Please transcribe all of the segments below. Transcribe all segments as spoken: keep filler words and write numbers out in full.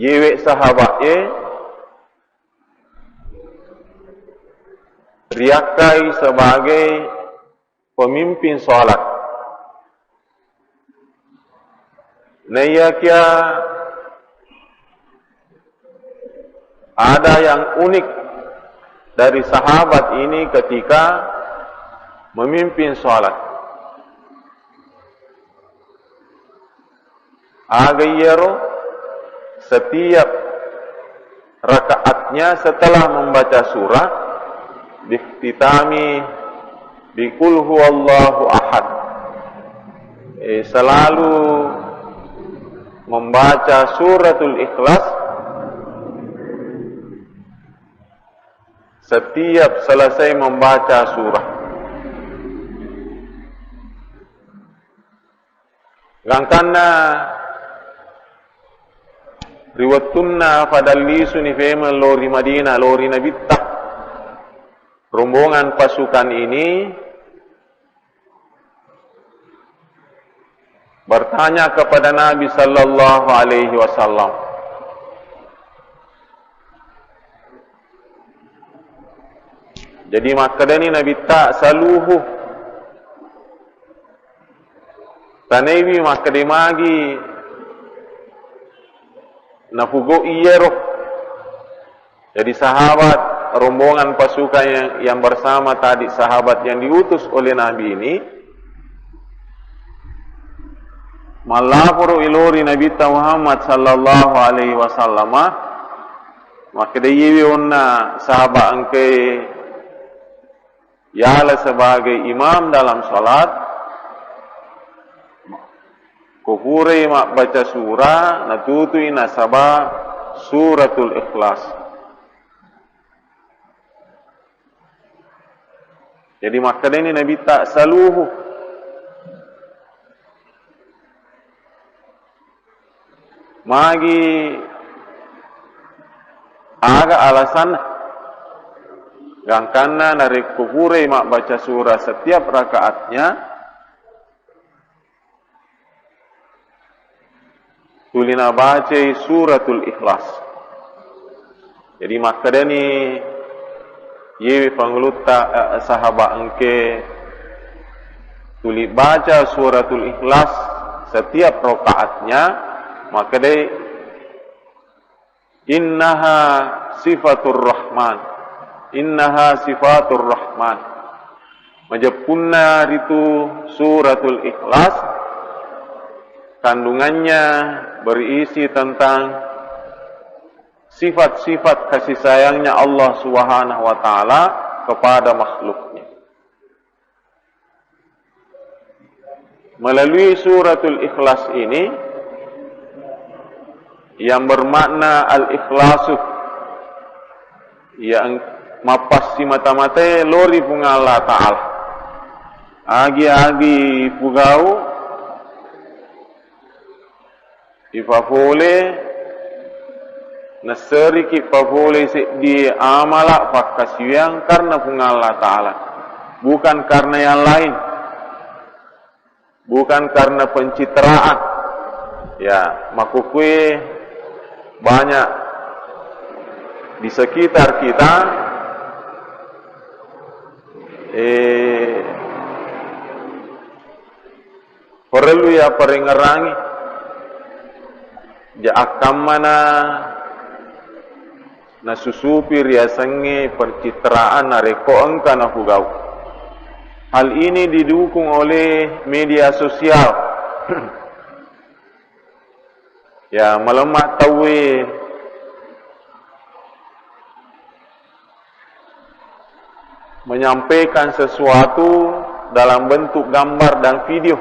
Yewe sahabat e riakkai sebagai pemimpin sholat. Naiyakia ada yang unik dari sahabat ini ketika memimpin sholat. Aga iyaro, setiap rakaatnya setelah membaca surah, diiftitami bi qul huwallahu ahad. Eh, selalu membaca suratul Ikhlas setiap selesai membaca surah. Gangkanna ri wettunna fadallisuni femeng lao ri Madinah, lao ri Nabitta, rombongan pasukan ini bertanya kepada Nabi sallallahu alaihi wasallam. Jadi makkedani Nabitta, "Saluhu." Tanaiwi makkeda magi nafugau iyaro. Jadi sahabat, rombongan pasukan yang, yang bersama tadi, sahabat yang diutus oleh Nabi ini, mallaporo ilori Nabitta Muhammad sallallahu alaihi wasallama, makkeda, "Iyewi onna sahabat engke yala sebagai imam dalam salat, ko purai mabbaca surah, natutui nasaba suratul Ikhlas." Jadi makkedani Nabitta, "Saluhu." Magi aga alasanna? Gangkanna narekko purai mabbaca surah setiap rakaatnya, tuli nabacai suratul Ikhlas. Jadi makkedani yewe pangulutta, eh, sahabat engke tuli baca suratul Ikhlas setiap rakaatnya, makkedai, "Innaha sifatur Rahman. Innaha sifatur Rahman." Majeppunna ritu suratul Ikhlas, kandungannya berisi tentang sifat-sifat kasih sayangnya Allah Subhanahu wa Ta'ala kepada makhluknya. Melalui suratul Ikhlas ini, yang bermakna al-ikhlasu, yang mappassimata-matai lori Puang Allah Ta'ala. Agi-agi pugau, ipafole, nasseriki pafole seddi amala pakkasiwiang karena Puang Allah Ta'ala, bukan karena yang lain, bukan karena pencitraan. Ya, makkukue banyak di sekitar kita, eh, parellu ya parengngerangi, ja akkammana nasusupi riasengnge pencitraan narekko engka napugau. Hal ini didukung oleh media sosial. Ya, malemma tauwe menyampaikan sesuatu dalam bentuk gambar dan video.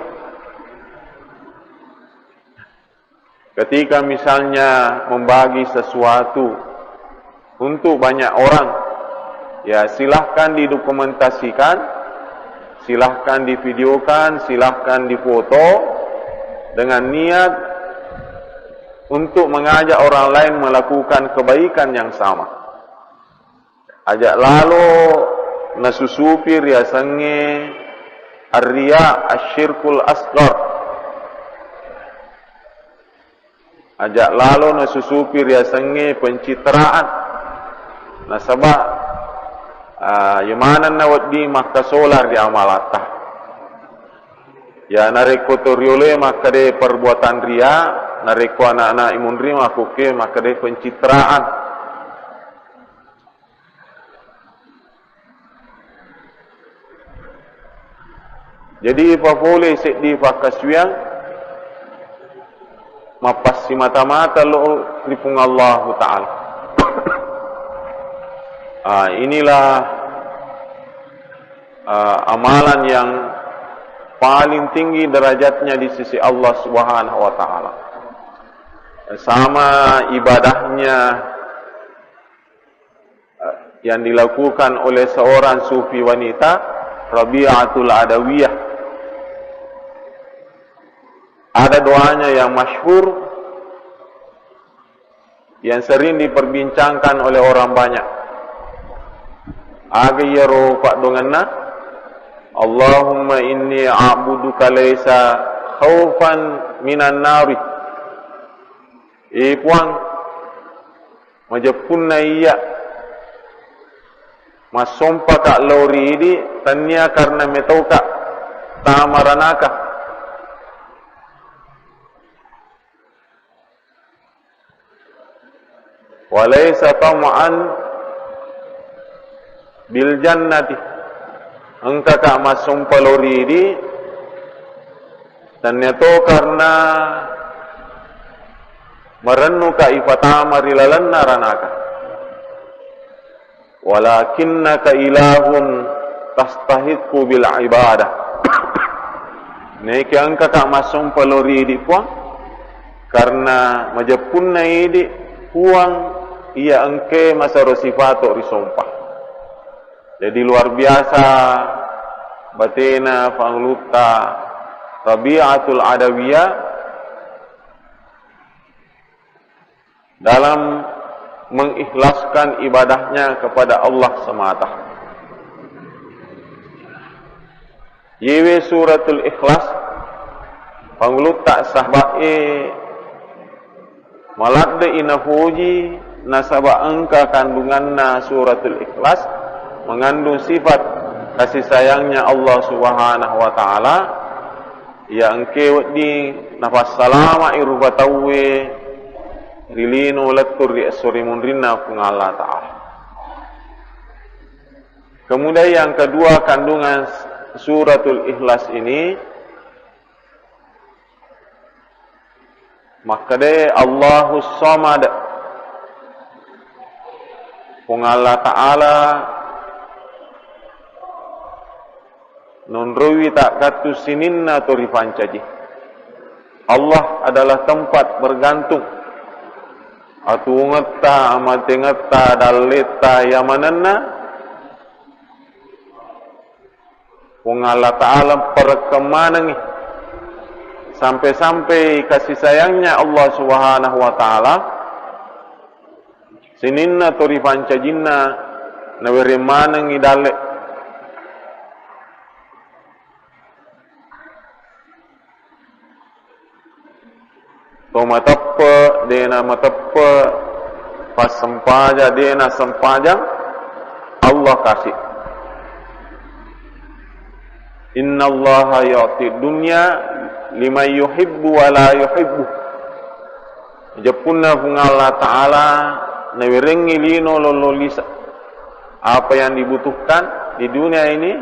Ketika misalnya membagi sesuatu untuk banyak orang, ya, silahkan didokumentasikan, silahkan divideokan, silahkan difoto dengan niat untuk mengajak orang lain melakukan kebaikan yang sama. Aja lalo nasusupi riasengnge ar-riya, asyirkul asghar. Aja' lalo nasusupi riasengnge pencitraan. Nasaba, ah, yemanenna wedding makkasola ri amalatta. Ya, narekko to rioloe makkeda perbuatan ria, narekko anak-anak imunri makkukke makkeda pencitraan. Jadi, ipapole seddi pakkasuwiang mappassimata-mata lo ri Puang Allahu Ta'ala. Ah, inilah, ah, amalan yang paling tinggi derajatnya di sisi Allah Subhanahu wa Ta'ala. Sama ibadahnya yang dilakukan oleh seorang sufi wanita, Rabi'atul Adawiyah. Ada doanya yang masyhur, yang sering diperbincangkan oleh orang banyak. Aga iyaro paddoangenna, "Allahumma inni a'buduka laisa khaufan minan nari." Eh, Puang, majeppunna iya massompaka lao ri idi, tennia karena metoka tama ranaka. Walaisa tama'an bil jannati. Engkaka massompa lao ri idi, tennia to karena marennuka ipatama ri lalenna ranaka. Walakinnaka ilahun tastahiqqu bil ibadah. Naekia engkaka massompa lao ri idi, Puang, karena majeppunna idi Puang iya engke masero sifato risompa. Jadi, luar biasa batena Pangulutta Rabi'atul Adawiyah dalam mengikhlaskan ibadahnya kepada Allah semata. Yewe Suratul Ikhlas, Pangulutta sahaba'e maladde'i napuji, nasaba engka kandunganna Suratul Ikhlas mengandung sifat kasih sayangnya Allah Subhanahu wa Ta'ala, iya engke wedding napassalama'i rupa tauwe ri lino lettu ri esso ri munrinna Puang Allah Ta'ala. Kemudian yang kedua, kandungan Suratul Ikhlas ini makkedai Allahus Samad. Puang Allah Ta'ala nonroiwi takkattu sininna to ripancaji. Allah adalah tempat bergantung. Atuwongetta, amatengetta, dalletta, yamanenna Puang Allah Ta'ala parekkeng manengngi. Sampai-sampai kasih sayangnya Allah Subhanahu wa Ta'ala, sininna to ripancajinna nawereng manengngi dalle. To mateppe, dena mateppe, passempajang, dena sempajang, Allah kasih. Innallaha yu'ti dunya liman yuhibbu wa la yuhibbu. Jeppunna Puang Allah Ta'ala nawerengngi lino lollo lisa. Apa yang dibutuhkan di dunia ini,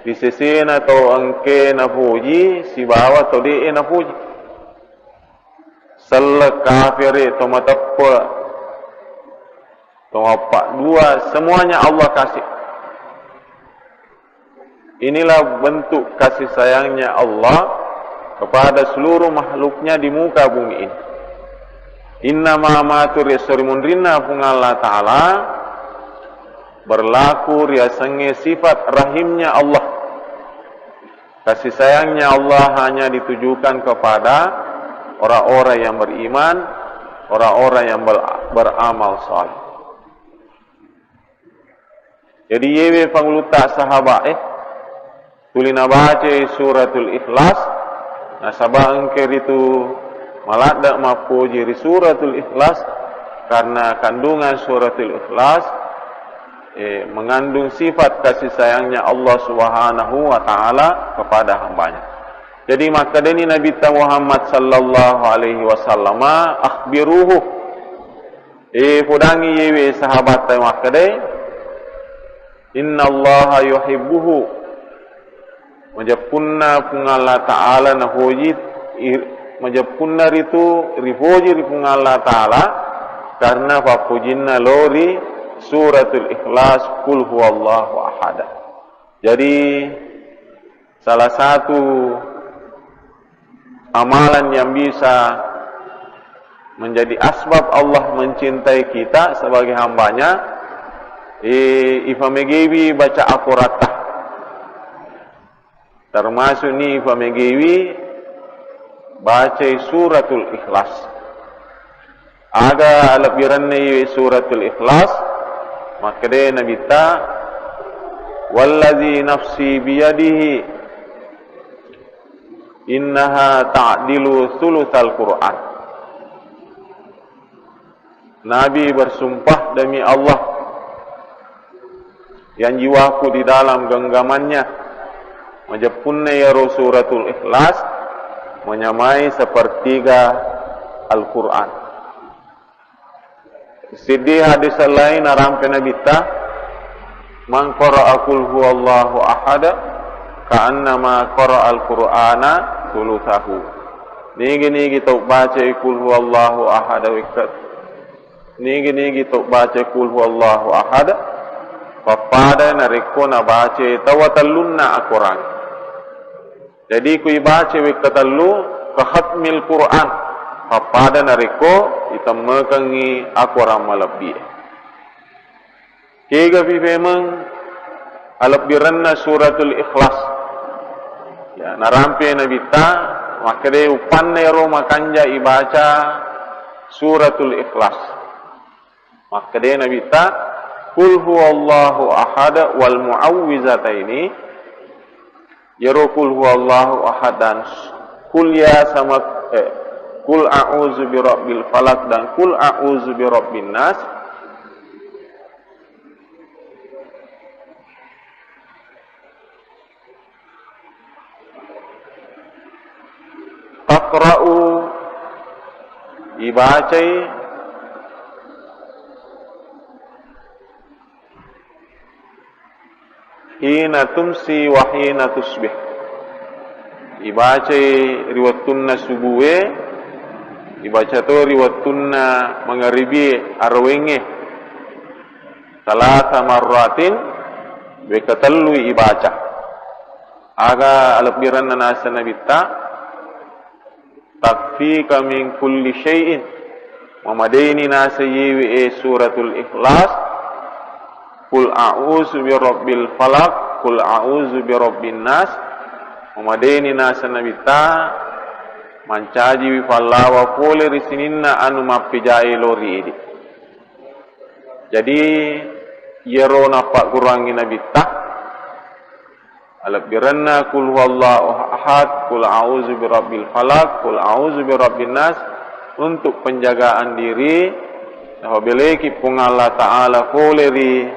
di sesena to engke napoji sibawa to de'e napoji. Selleng, kafere, to mateppe, to mappaddua, semuanya Allah kasih. Inilah bentuk kasih sayangnya Allah kepada seluruh makhluknya di muka bumi ini. Innama matu ri esso ri munrinna Puang Allah Ta'ala berlaku riasengnge sifat rahimnya Allah. Kasih sayangnya Allah hanya ditujukan kepada orang-orang yang beriman, orang-orang yang ber-, beramal saleh. Jadi, yewe pangulutta sahaba'e, tuli nabacai Suratul Ikhlas, nasaba engke ritu Maladde mappoji ri Suratul Ikhlas, karena kandungan Suratul Ikhlas, eh, mengandung sifat kasih sayangnya Allah Subhanahu wa Ta'ala kepada hambanya. Jadi, makkedani Nabitta Muhammad sallallahu alaihi wasallam, "Akhbiruhu." Eh, podangi yewe sahabatta makkedai, "Innallaha yuhibbuhu." Majeppunna Puang Allah Ta'ala napoji, i-, majeppunna ritu ripoji ri Puang Allah Ta'ala karena pappojinna lao ri Suratul Ikhlas, Qul huwallahu ahad. Jadi, salah satu amalan yang bisa menjadi asbab Allah mencintai kita sebagai hambanya, eh, ifamegewi baca akoratta. Termasuk ni ifamegewi bacai Suratul Ikhlas. Aga alebbirenna iwe Suratul Ikhlas, makkeda Nabitta, "Wallazi nafsi biyadihi, innaha ta'dilu thulutsal Qur'an." Nabi bersumpah demi Allah yang jiwaku di dalam genggamannya, majeppunna iyaro Suratul Ikhlas menyamai sepertiga Al-Quran. Siddi hadis lain narampe Nabitta, "Man qara'a qul huwallahu ahad, ka'annama qara'al Qur'ana thulutsahu." Nigi-nigi tau bacai qul huwallahu ahad wekka, nigi-nigi tau bacai qul huwallahu ahad, pappada narekko nabacai tau tellunna akorang. Jadi, ku ibaca wekka tellu, ka khatmil Qur'an, pappada narekko itemmekengngi akorang malebbi. Kega fi memeng alebbirenna Suratul Ikhlas. Ya, narampe Nabitta, makkeda uppanna ero makanja ibaca Suratul Ikhlas. Makkeda Nabitta, "Qul huwallahu ahad wal mu'awwizataini." Yero qul huwallahu ahad dan qul ya sama, eh, qul a'udzu birabbil falaq dan qul a'udzu birabbin nas. Taqra'u, ibacai, hina tumsi wa hina tusbih. Ibacai ri wettunna subue, ibaca to ri wettunna mangaribie, arawenge. Salasa marratin, wekka tellui ibaca. Aga alebbirenna naseng Nabitta, "Takfika min kulli syai'in." Mamadeni naseng yewe e Suratul Ikhlas, qul a'udzu birabbil falaq, qul a'udzu birabbin nas. Mamadeni naseng Nabitta, mancajiwi pallawa pole ri sininna anu mappejae lao ri idi. Jadi, iyaro nappagguruangngi Nabitta, alebbirenna qul huwallahu ahad, qul a'udzu birabbil falaq, qul a'udzu birabbin nas, untuk penjagaan diri, napabeleki Puang Allah Ta'ala pole ri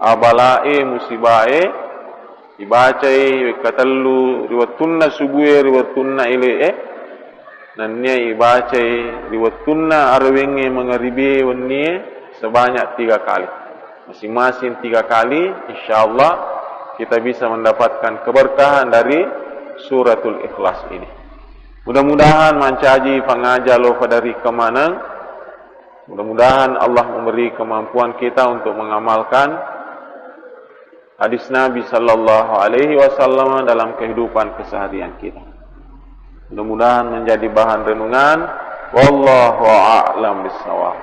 abalae, musibae, ibacai wekka tellu ri wettunna subue, ri wettunna ele'e, nennia ibacai ri wettunna arawenge mangaribie wennie sebanyak tiga kali. Masing-masing tiga kali, insyaallah kita bisa mendapatkan keberkahan dari Suratul Ikhlas ini. Mudah-mudahan mancaji pangaja lo pada ri kemaneng. Mudah-mudahan Allah memberi kemampuan kita untuk mengamalkan hadis Nabi sallallahu alaihi wasallam dalam kehidupan keseharian kita. Mudah-mudahan menjadi bahan renungan. Wallahu a'lam bishawab.